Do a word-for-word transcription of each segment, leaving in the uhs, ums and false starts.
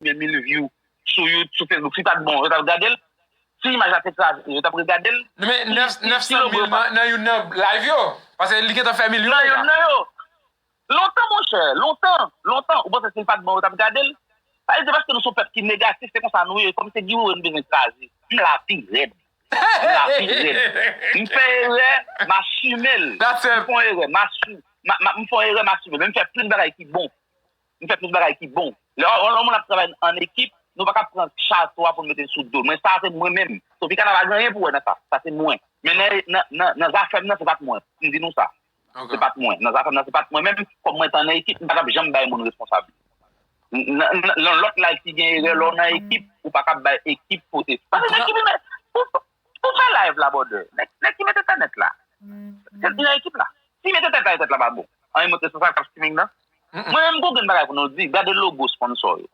konbyen mil view sou YouTube, sou Facebook, si t ap bon, yo t ap gade l. Si imaj la te kraze, yo t ap regade l. Men nèf san mil nan youn nan live yo. Paske li gentan fè milyon deja. Nan youn nan yo. Lontan, monchè, lontan, lontan. Ou panse si l pa t bon, yo t ap gade l? Sa vle di paske nou se yon pèp ki negatif, se konsa nou ye. Kòm se Guy Wewe nou bezwen kraze. M lavi rèd. M lavi rèd. M fè erè, m asime l. M fè yon erè, m asime. M fè yon erè, m asime l. Men m fè plis bagay ki bon. M fè plis bagay ki bon. Lè yon moun ap travay an ekip, nou pa ka pran chato a pou n mete l sou do. Mwen, sa se mwen menm. Tropicana pa gen anyen pou wè nan sa. Sa se mwen. Men nan, nan, nan, nan zafè m nan, se pa t mwen. M di nou sa. Se pa t mwen. Nan zafè m nan, se pa t mwen menm. Kòm mwen te nan ekip, m pa t ap janm bay moun responsab. Nan, nan, nan lòt live ki gen erè, lè w nan ekip, ou pa ka bay ekip pote. Paske nan ekip, men, pou, pou fè live la, brother. Nèg, nèg ki mete entènèt la. Se nan ekip la. Si mete tèt la, tèt la pa bon. Anyen montre sou sa k ap streaming nan. Mwen menm, gon grenn bagay pou nou di. Gade logo sponsor yo.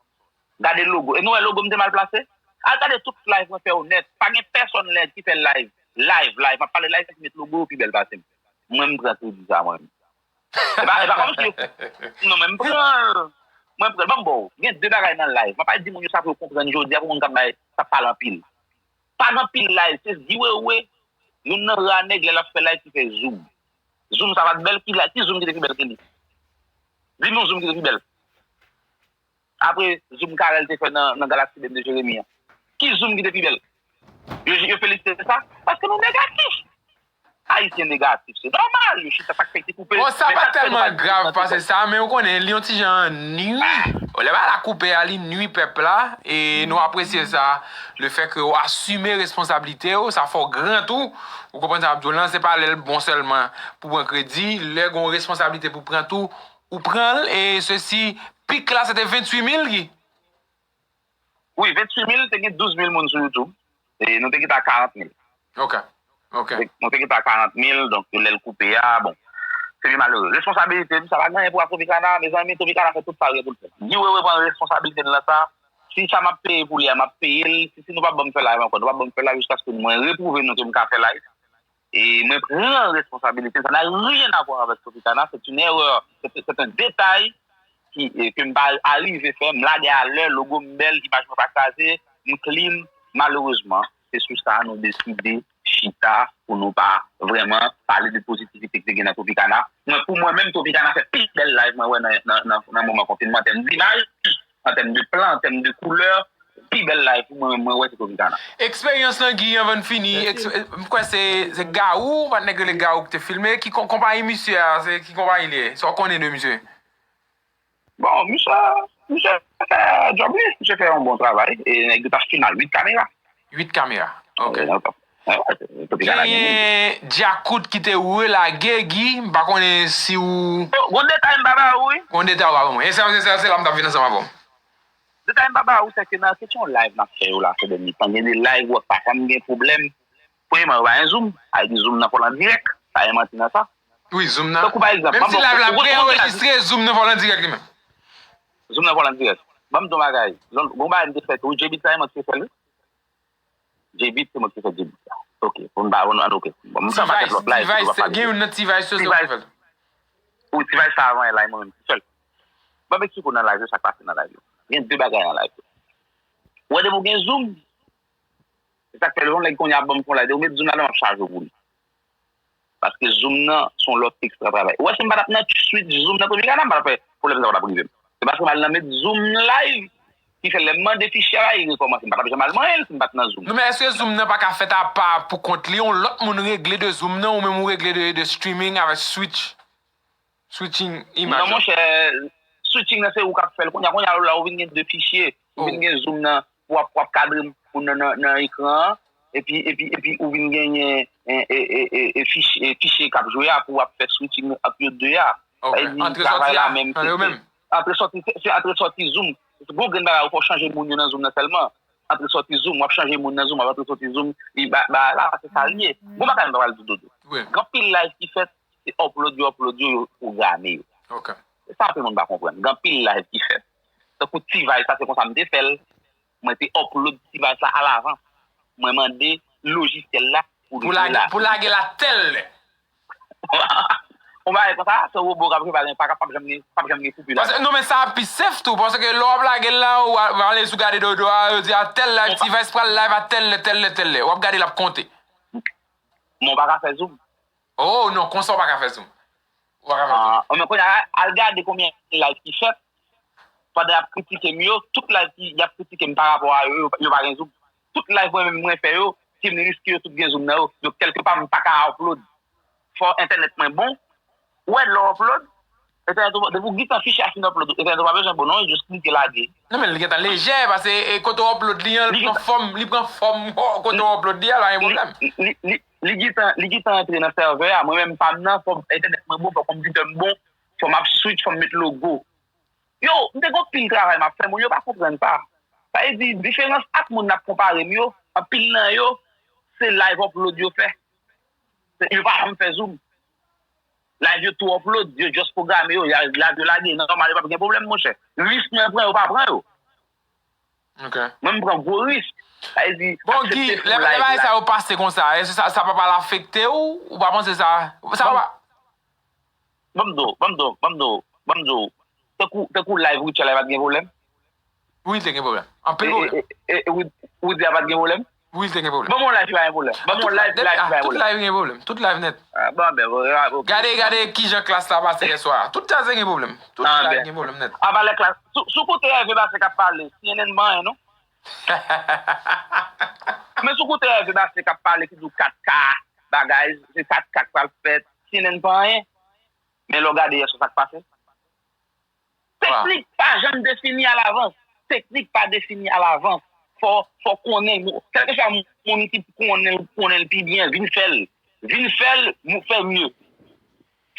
Gade logo. E nou wè logo m te mal plase? Al gade tout live mwen fè yo nèt. Pa gen pèsòn lè ki fè live. Live, live. M ap pale live ki met logo yo pi bèl pase m. Mwen, m pran kredi sa, mwen menm. E pa, e pa kòmsi yo. Non, men m pran l. Mwen pran l. Ban m ba w. Gen de bagay nan live. M ap pale di moun yo sa pou yo konprann jodi a, pou moun k ap bay, k ap pale anpil. Pa gen anpil live, se Guy Wewe, youn nan ra nèg lè l ap fè live ki fè zoom. Zoom sa pa t bèl, ki live, ki zoom ki te pi bèl ke li? Di m yon zoom ki te pi bèl. Apre zoom Carel te fè nan, nan Galaxy Band de Jeremi an. Ki zoom ki te pi bèl? Yo, yo felisite sa, paske nou negatif. Ayisyen negatif, se nòmal, yo chita sa k fèk te koupe. Bon, sa pa tèlman grav pase sa, men ou konnen, li yon ti jan nwi. Lè bagay la koupe a, li nwi pèp la, e nou apresye sa, lefètke w asime responsablite w, sa fè w gran tou. Ou konprann sa m ap di w lan, se pa lè l bon sèlman pou pran kredi, lè gen yon responsablite pou pran tou, ou pran l, e sesi, pik la, se te venntuit mil ki? Wi, venntuit mil, te gen douz mil moun sou YouTube. E nou te kite a karant mil. Ok. Ok. Nou te kite a karant mil, donk lè l koupe a, bon. Se byen malere. Responsabilite m, sa pa gen anyen pou wè Tropicana, mezanmi, Tropicana fè tout sa l gen pou l fè. Guy Wewe pran responsabilite l nan sa. Si sa m ap peye pou li a, m ap peye l. Si, si nou pa ban m fè live ankò, nou pa ban m fè live jiskaske mwen repwouve nou ke m ka fè live. E mwen pran responsabilite m. Ça n'a rien à voir avec Tropicana. C'est une erreur. C'est, c'est un détail ki, e, ke m pa arive fè. M lage a lè, logo m bèl, imaj mwen pa kraze, m clean. Malerezman, se sou sa nou deside chita pou nou pa vrèman pale de pozitivite ki te gen nan Tropicana. Mwen, pou mwen menm, Tropicana fè pi bèl live mwen wè nan, nan, nan, nan moman konfinman, an tèm dimaj, an tèm de plan, an tèm de koulè, pi bèl live pou mwen, mwen wè se Tropicana. Eksperyans lan, Guy, anvan n fini, mèsi. Ekspe-, m kwè se, se Gaou, patnè k rele Gaou ki te filme. Ki kon-, konpayi misye a, se ki konpayi li ye? Sa w konnen de misye? Bon, misye, misye fè djòb li, misye fè yon bon travay. E nèg yo t ap filme ak uit kamera. Uit kamera, ok. Genyen Djakout ki te relage, Guy, m pa konnen si w... Gon detay m pa ba ou, wi. Gon detay w pa ban mwen. E se, se, se, se la m t ap vin ansanm avè w. Detay m pa ba ou, se ke nan kesyon live n ap fè yo la, se dènye tan, gen de live ou wè pa janm gen pwoblèm. Premyèman, yo pa gen zoom, sa vle di zoom nan fò l an dirèk, pa gen manti nan sa. Wi, zoom nan. Tankou pa egzanp, menm si live la pre-anrejistre, zoom nan fò l an dirèk li menm. Zoom nan fò l an dirèk. Ban m di w yon bagay, gon bagay m te fè tou, J-Beat sa, e mwen ki te fè l wi. J-Beat, se mwen ki te fè J-Beat la. Ok, pou n pa, pou n, ok. Bon, m fè yon pakèt lòt live, T-Vice, gen youn nan T-Vice yo, se ou ki fè l. Wi, T-Vice sa avan la, e mwen menm ki fè l. Ban m eksplike w nan live yo, sa k pase nan live yo. Gen de bagay nan live yo. Ou wè depi w gen zoom, se sa k fè lè yon nèg kounye a ap ban m fon live, ou met zoom ladan, m ap chaje w pou li. Paske zoom nan se yon lòt ekstra travay. Ou wè si m pa t ap nan switch zoom nan Tropicana, m pa t ap fè pwoblèm sa pa t ap rive m. Se paske m al nan met zoom live ki fè lè m mande fichye a, li rekòmanse. M pa t ap janm al manyen l si m pa t nan zoom. Non, men èske zoom nan pa ka fèt apa pou kont li, yon lòt moun regle de zoom nan, ou menm ou regle de, de streaming avèk switch? Switching imaj. Non, monchè, switching nan se ou k ap fè l. Kounye a, kounye a, la, ou vin gen de fichye. Ou vin gen zoom nan, w ap, w ap kadre moun nan, nan, nan ekran an. Epi, epi, epi ou vin genyen, e, e, e, e, e fich-, e fichye k ap jwe a pou w ap fè switching ant yo de a. Ok. Sa vle di, travay la menm, se, se antre sòti, se, se antre sòti zoom. Gon grenn bagay, ou fò chanje moun yo nan zoom nan sèlman. Antre sòti zoom, w ap chanje moun nan zoom, w ap antre sòti zoom. E ba, ba la, se sa l ye. Gon bagay m pa pral di w, Dodo. Gen anpil live ki fèt, se upload yo upload yo, yo pwograme yo. Ok. Se sa anpil moun pa konprann. Gen anpil live ki fèt. Tankou T-Vice sa, se konsa m te fè l. Mwen te upload T-Vice la alavans. Mwen mande lojisyèl la pou li jwe la. Pou lage l a tèl lè. yon bagay konsa, se wobo k ap jwe, pa gen, pa, p ap janm gen, p ap janm gen koupi la. Paske, non, men sa ap pi safe tou, paske lè w ap lage l la, ou a- w ale sou gade dodo a, yo di a tèl live, T-Vice pral live a tèl lè, tèl lè, tèl lè. W ap gade l ap konte. Men w pa ka fè zoom. Oh, non, konsa w pa ka fè zoom. Ou pa ka fè zoom. Ah, men kounye a, al gade konbyen live ki fèt, pandan y ap kritike m yo, tout live ki y ap kritike m pa rapò a yo, yo, yo pa gen zoom. Tout live mwen menm mwen fè yo, si m riske yo tout gen zoom nan yo. Donk, kèlkepa m pa ka upload. Fò entènèt mwen bon. Ou wè lè w upload, entènèt ou, depi w gentan fichye a fin upload, entènèt ou pa bezwen bon non, jis klike lage. Non, men li gentan lejè, paske e, kote w upload li an, li pran fòm, li pran fòm kote w upload li a, pa gen pwoblèm. Li, li, li, li gentan, li gentan antre nan sèvè a, mwen menm pa m nan, fò entènèt mwen bon, fò konpitè m bon, fò m ap switch, fò m met logo. Yo, m te gen anpil travay m ap fè, moun yo pa konprann sa. Sa vle di, diferans ak moun n ap konpare m yo, anpil nan yo, se live upload yo fè. Se- Yo pa janm fè zoom. Live yo tou upload, yo just pwograme yo, ya- live yo lage, nòmal, yo p ap gen pwoblèm, monchè. Risk mwen pran, yo pa pran yo. Ok. Mwen, m pran gwo risk. Sa vle di, bon, Guy, aksepte fè lè, lè bagay sa yo pase konsa, èske sa, sa pa pral afekte w? Ou pa panse sa? Sa pa. Ban m di w, ban m di w, ban m di w, ban m di w. Tankou, tankou live Rutshelle la, pa t gen pwoblèm? Wi, te gen pwoblèm. Anpil pwoblèm. E, e, e, e, Rudy a pa t gen pwoblèm? Wi, te gen pwoblèm. Ban m yon live ki pa gen pwoblèm. Ban m yon live, live ki pa gen pwoblèm. Tout live gen pwoblèm. Tout live nèt. Ah, bon, ben, bon, ah, ok. Gade, gade kijan Klass la pase yè swa. Tout Klass gen pwoblèm. Tout live gen pwoblèm nèt. Apa lè Klass, sou, sou kote Hervé Bassèe k ap pale, C N N pa anyen, non? Men sou kote Hervé Bassèe k ap pale ki di w kat K, bagay, se kat K k pral fèt, C N N pa anyen. Men lè w gade yè swa sa k pase. Teknik pa janm defini alavans. Teknik pa defini alavans. Fò, fò konnen, kèlkeswa moun ki konnen, konnen l pi byen, vin fè l. Vin fè l, fè mye.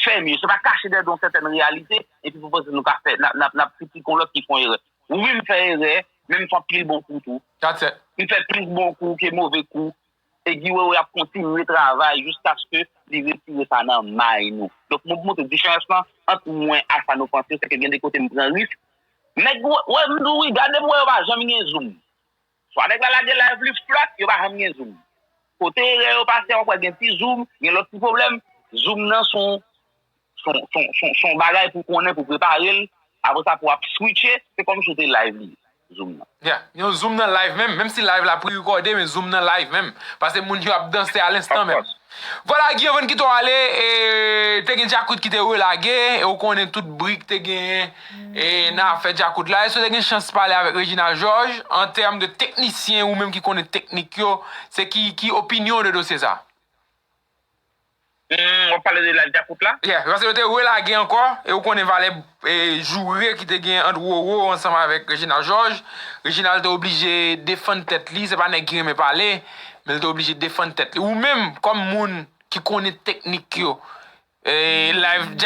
Fè mye. Se pa kache dèyè yon sètèn reyalite, epi pou panse nou ka fè, n ap, n ap, n ap kritike yon lòt ki fè yon erè. Wi, m fè erè, men m fè anpil bon kou tou. M fè plis bon kou ke move kou. E Guy Wewe ap kontinye travay jiskaske li retire sa nan may nou. Donk, mwen pou montre diferans lan ant mwen ak sa nou panse, se ke gen de kote m pran risk. Nèg, wè, wè, m di w wi, gade pou wè yo pa janm gen zoom. Swa nèg la lage live li flòt, yo pa janm gen zoom. Kote erè yo pase, w ap wè gen ti zoom, gen lòt ti pwoblèm. Zoom nan se yon, se yon, se yon, se yon, se yon bagay pou konnen, pou prepare l. Apre sa, pou ap switche, se kòmsi w te live li, zoom nan. Yeah, yon zoom nan live menm, menm si live la pre-recordé, men zoom nan live menm. Paske moun yo ap danse a lenstan menm. Vwala, Guy, anvan n kite w ale, e, te gen Djakout ki te relage, e ou konnen tout bri k te genyen, e, nan afè Djakout la. Èske w te gen chans pale avèk Reginald Georges, an tèm de teknisyen, ou menm ki konnen teknik yo, se ki, ki opinyon w de dosye sa? Hmm, w ap pale de live Djakout la? Yeah, paske yo te relage ankò, e ou konnen valè, e, joure ki te gen ant Roro ansanm avèk Reginald Georges. Reginald te oblije defann tèt li, se pa nèg ki renmen pale, men l te oblije defann tèt li. Ou menm, kòm moun ki konnen teknik yo, e, live